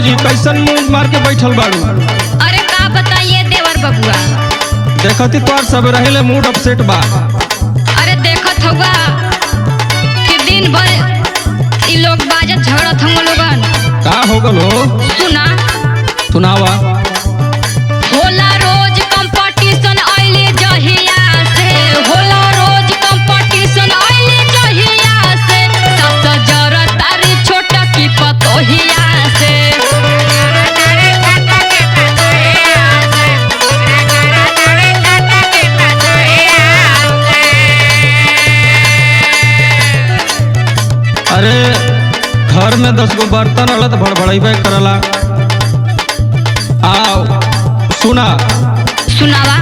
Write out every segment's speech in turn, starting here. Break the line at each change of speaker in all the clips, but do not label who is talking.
भौजी कैसन मुंह मार के बैठल बाड़ू।
अरे का बताइए देवर बबुआ,
देखती तोर सब रहेले मूड अपसेट बा।
अरे देखत हुआ कि दिन भर इ लोग बाजत झगड़त हम लोगन।
का हो गल हो?
सुना
सुनावा।
होला रोज कंपटीशन आइले जहिया से, होला रोज कंपटीशन आइले जहिया से, सास जरा तारी छोटा की पतोहिया से।
अरे घर में 10 गो बर्तन अलत भड़बड़ैबे करला। आओ सुना।
सुनावा।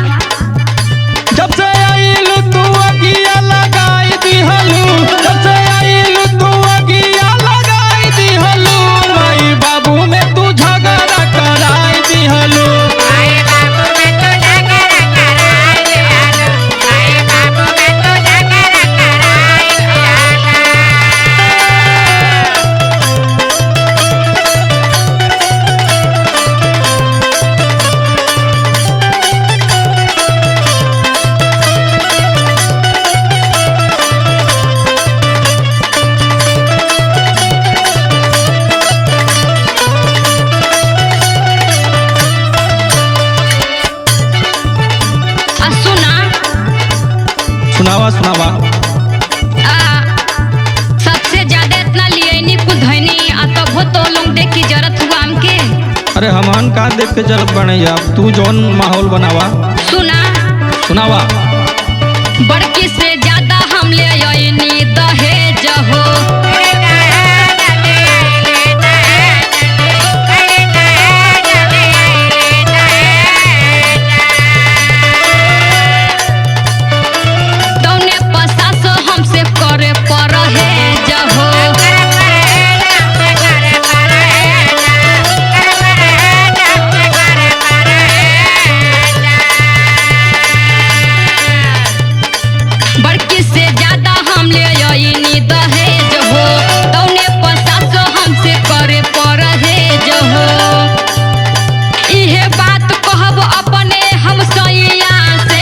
जब से आइलू तू अगिया लगाई दिहलू, जब से आइलू तू अगिया लगाई दिहलू, माई बाबू में तू झगड़ा कराई दिहलू।
आ सुना।
सुनावा सुनावा।
आ सबसे ज्यादा इतना लियनी कुल धैनी आ तबो तो लोग देखी जरत हुआ हमके।
अरे हमहन का देख के जलत बने अब तू जौन माहौल बनावा।
सुना।
सुनावा।
बड़की से ज्यादा हम ले आइनी दहेज हो, तौने पसास हमसे करे परहेज हो। बड़की से ज्यादा हम ले आइनी दहेज हो, तौने पसास हमसे करे परहेज हो। इहे बात कहब अपने हम सैया से,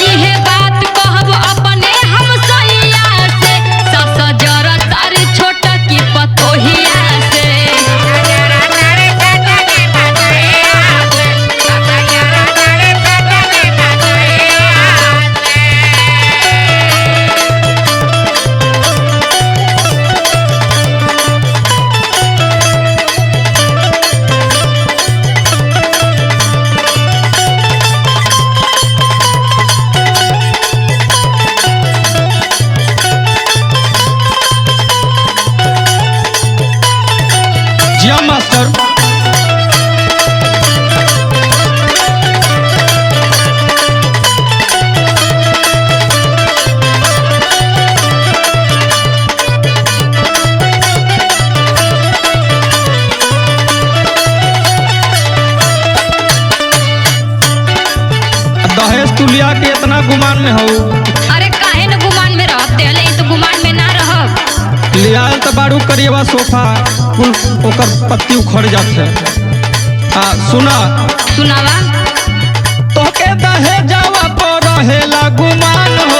इहे बात कहब अपने हम सैया से, सास जरा तार छोटा की पतोहिया से।
जिया मास्टर। दहेज तू लिया के इतना गुमान में हो?
अरे काहे न गुमान में रहब, देहले तो गुमान में ना रहब।
लियाल तो बारू करिएवा सोफा कुल ओकर पत्ती उखड़ जात है। आ सुना।
सुनावा।
तोके दहेजवा पर रहेला गुमान हो,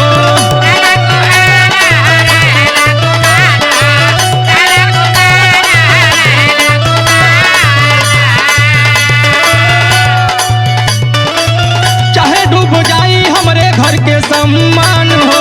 चाहे डूब जाई हमरे घर के सम्मान हो।